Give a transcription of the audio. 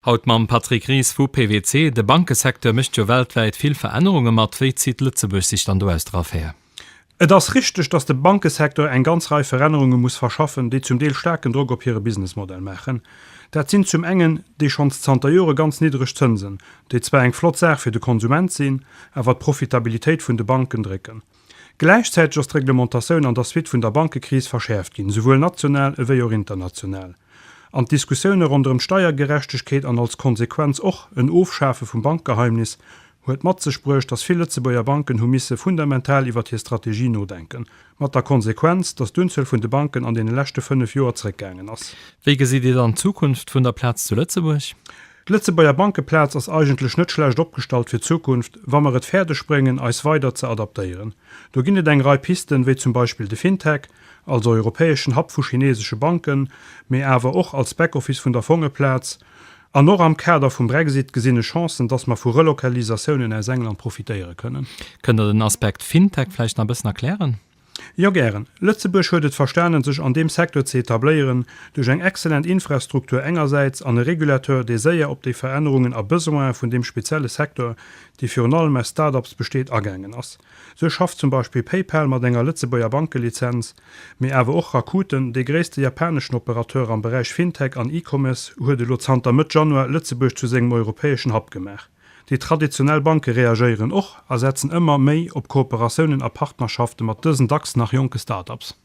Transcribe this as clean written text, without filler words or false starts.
Haut mam Patrick Ries vu PwC. De Bankesecteur mécht jo weltwäit vill Verännerunge mat. Wéi zitt Lëtzebuerg sech dann do aus der Affär? Et ass richteg, datt de Bankesecteur eng ganz Rei Verännerunge muss verschaffen, déi zum Deel staarken Drock op hire Businessmodell maachen. Dat sinn zum engen déi schonns zanter Jore ganz niddreg Zënsen, déi zwar eng flott Saach fir de Konsument sinn, awer d'Profitabilitéit vun de Banken drécken. Gläichzäiteg ass d'Reglementatioun an der Suite vun der Bankekris verschäerft ginn, souwuel national ewéi och international. An d'Diskussioune ronderëm d'Steiergerechtegkeet an als Konsequenz och en Ofschafe vum Bankgeheimnis huet mat sech bruecht, datt vill Lëtzebuerger Banken hu misse fundamental iwwert hir Strategie nodenken, mat der Konsequenz, datt d'Unzuel vun de Banken an deene leschte 5 Joer zréckgaangen ass. Wéi gesitt Dir dann d'Zukunft vun der Plaz zu Lëtzebuerg? D'Lëtzebuerger Bankeplaz ass eigentlech net schlecht opgestallt fir d'Zukunft, wa mer et fäerdeg bréngen, eis weider ze adaptéieren. Do ginn et eng Rei Pisten, wéi zum Beispill de FinTech, als europäeschen Hub vu chinesesche Banken, mee awer och als Backoffice vun der Fongeplaz. An och am Kader vum Brexit gesinn ech Chancen, dass mer vu Relocalisatiounen aus England profitéiere kënnen. Kënnt Der den Aspekt FinTech vläicht nach e bëssen erklären? Jo, gären. Lëtzebuerg huet et verstanen, sech an deem Secteur ze etabléieren, duerch eng exzellent Infrastruktur engersäits an e Régulateur, dee séier op déi Verännerungen a Besoine vun deem spezielle Secteur, dee virun allem aus Start-ups besteet, agaangen ass. Sou schafft zum Beispill PayPal mat enger Lëtzebuerger Bankelizenz, mee awer och Rakuten, dee gréisste japaneschen Operateur am Beräich Fintech an E-Commerce, huet elo zanter Mëtt Januar Lëtzebuerg zu sengem europäeschen Hub gemaach. Déi traditionell Banke reagéieren och a setzen ëmmer méi op Kooperatiounen a Partnerschafte mat dësen dacks nach jonke Start-ups.